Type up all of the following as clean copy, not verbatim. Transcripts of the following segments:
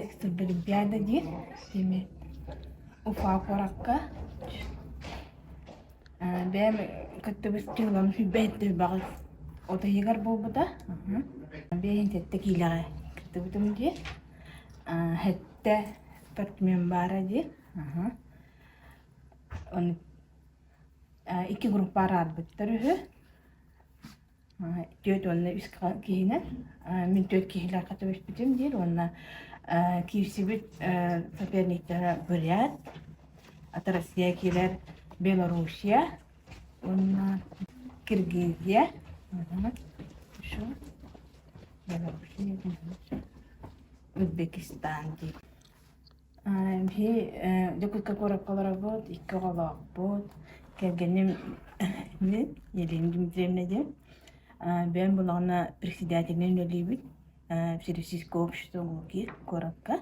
Бастакы Сурдолимпиада диир тими Уфа куоракка бэйэм кыттыбыт дьылым сүүрбэ от ыйыгар буолбута. 57 киилэҕэ кыттыбытым дии. Сэттэ спортсмен баара дии. Ону икки группа араарбыттар үһү. 43 киһинэн мин түөрт киһилээххэ түбэспитим диир уонна киирсибит соперниктара Бурят, от Россия киирэр Белоруссия уонна Киргизия, Белоруссия, Узбекистан диир. Биһи Дьокуускай куоракка олоробут, икки оҕолоохпут. Кэргэним мин, Елена Дмитриевна диэн. Бэйэм булаҕына председателинэн үлэлиибит Всероссийское общество Луки куоракка.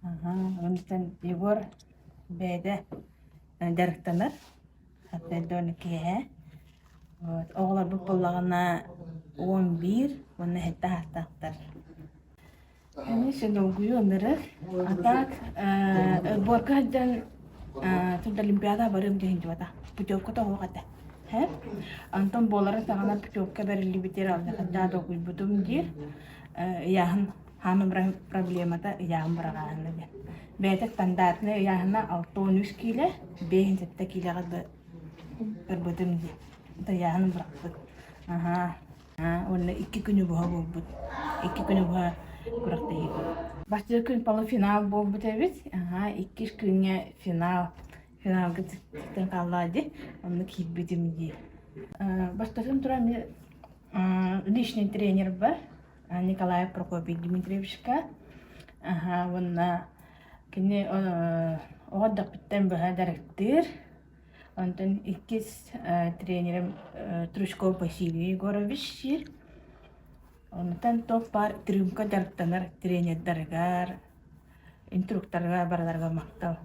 Онтон Егор бэйэтэ дьарыктанар, хата киэһэ. Вот оҕолорбут буоллаҕына 11 уонна сэттэ саастаахтар. Конечно, долгуйуу ынырык. А так, сборка сылдьан Сурдолимпиада барыам диэн сылдьыбата. Путевка тоҕуох этэ. Һэ? Онтон буоларын саҕана путевка бэриллибитигэр алдьархайдаах долгуйбутум диир. Ыйааһын хаама проблемата ыйааһын быраҕааһына диэн. Бэйэтэ стандартнай ыйааһына 63 киилэ, 57 киилэҕэ ырбытым дии. Ыйааһын бырахпыт. Аһаа. Уонна икки күнү быһа буолбут. Икки күнү быһа күрэхтэһии буолбут. Бастакы күн полуфинал буолбут эбит. Аһаа, иккис күҥҥэ финал. Финалга сыттан хааллаҕа дии. Онно киирбитим дии. Бастатан туран мин личный тренер бар Николаев Прокопий Дмитриевичка. Аһаа, уонна кини оҕо эрдэхпиттэн быһа дьарыктыыр. Онтон иккис тренерим Тручков Василий Егорович сиир. Онтон туох баар трюмка дьарыктанар тренердарыгар, инструкторга барыларыгар махтал.